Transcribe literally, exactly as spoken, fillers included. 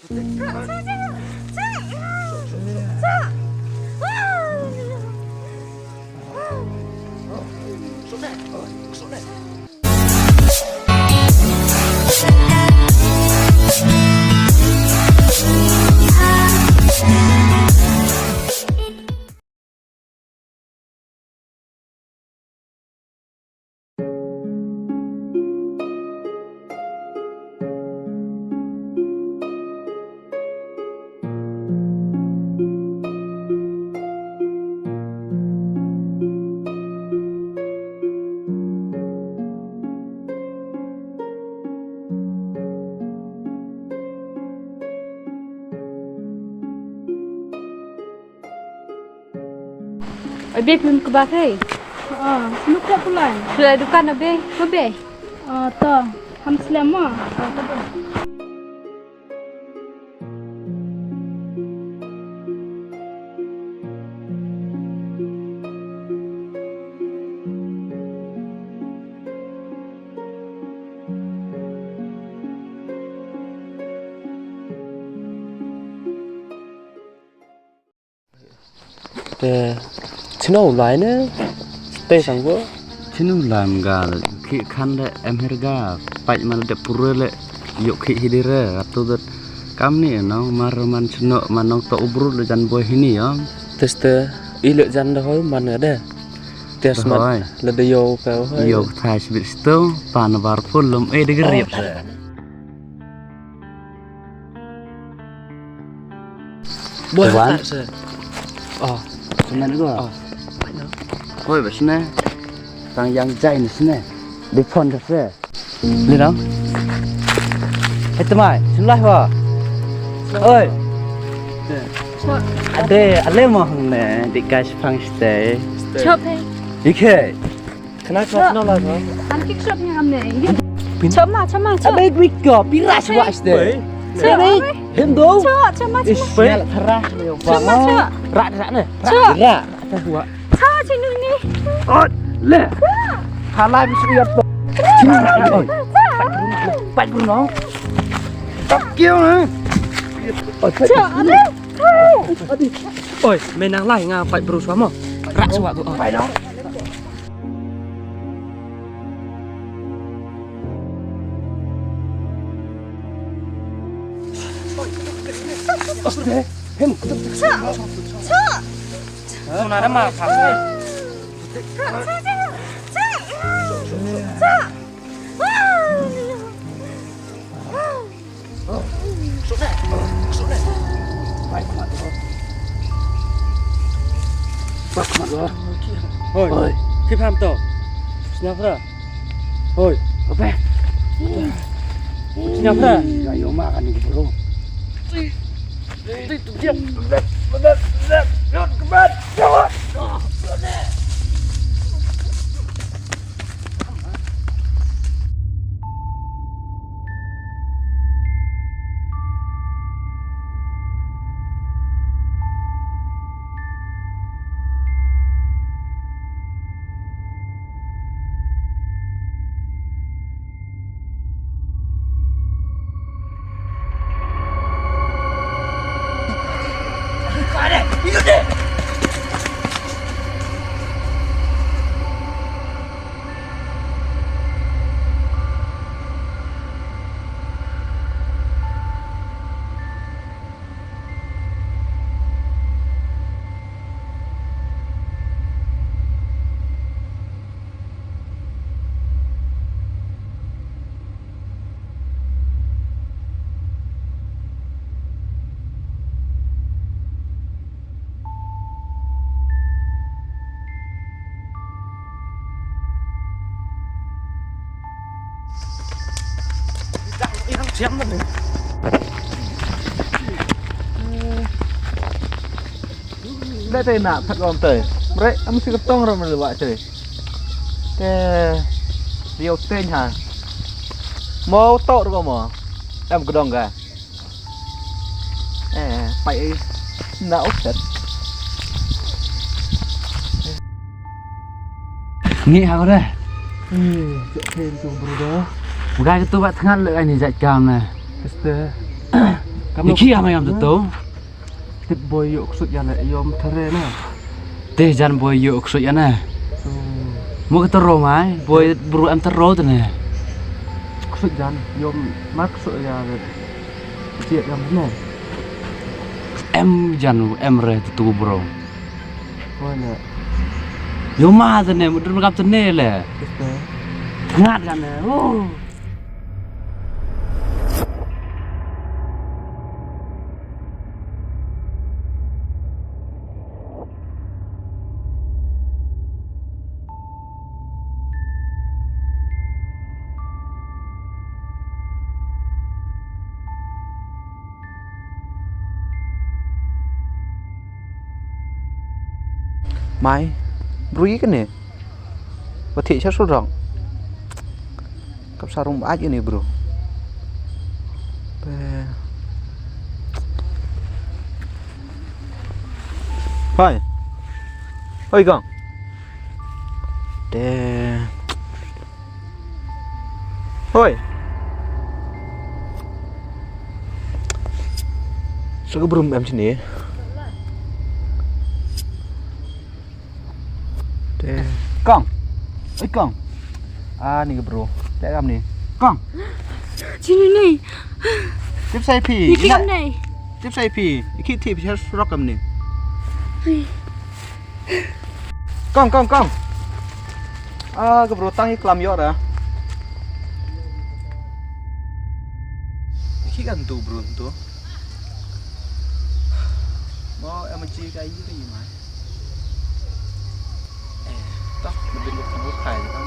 Oi be, phim kba kai. Ah, nuk ka pulai. Pulai dukan abe, abe. Ah, to. Ham slem ma. Ah, to. Te chino u lai ne? Te sang bo? Chino u lai em ga le, ki khan de em her ga, pait ma le de pura le, yok ki hi de re, atu de kam ni nong mar man chino man nong to u bru le jan boi hini yo. Te ste i le jan de hoi man ga de. Te smat le de yo ka hoi. Yo thai sibit sto, pan bar pun lum e de geriap. Boy, wan. Tak se. Oh, semen ko. Oh. Koi bas ne. Tang yang jai ne sene. Di phone dah se. Li nang. Eh, temai, senlah wa. Oi. Ade, ale mo hang ne, di guys pang stay. Chop hai. Ikhe. Kena chop no la ko. An kick chop ni am ne. Chop ma, chop ma, chop. Abe quick ko, piras wa ste. Chop, abe. Hem do. Chop, chop ma, chop ma. Ish, ya la tara. Chop ma, chop. Rak, rak ne. Chop. Rak, rak wa. Chop, chinu ni. Ot, le. Halai mi su ya to. Chinu rak. Pat Bruno. Pat Bruno. Tak kyo ne. Chop, abe. Oi, menang lai nga pat Bruno sama. Rak suwa tu. Pai dong. Hoi. Hoi. Ki pham to. Snyap ra. Hoi. Apa? Snyap ra. Ya, yo ma kan ni bro. Dei te na thak rom te. Bre, am si ka tong rom le wa che. Te riu teng ha. Mo to ro mo. Em ka dong ga. Eh, pai na u set. Ngi ha ko de. Eh, jok pen tu bro da. Ga ka tu ba thngan le ai ni jait kam ne. Este. Kam ïa ki ïa mai am to. Tip boi ïoh ksuid ïa ne, ïoh em thare na. Te jan boi ïoh ksuid ïa ne. Hmm. Mo ka taro mai, boi bru em taro te ne. Ksuid jan, ïoh em mat ksuid ïa ne. Jied ïa ne. Em jan, em re te tu bro. Oi ne. Ïoh ma te ne, mut dun kap te ne le. Iste. Ngat kan ne. Oh. Mai, bru ïa kane. Ba thiah sha surok. Kap sa rung ba ait ïa ne bru. Pe. Hoi. Hoi kong. Te. Hoi. Sa ka bru em shane. Te. Kong. Oi kong. Ah, ni ka bru. Te kam ni. Kong. Sini ni. Tip sa phi. Ni ki kam ni. Tip sa phi. Ki tip sa surok kam ni. Kong, kong, kong. Ah, ka bru tang i klam ïoh ra. Ki kan tu bru tu. Mo em ji ka i ka i mai. Eh, tak lebih lu tu kai kan.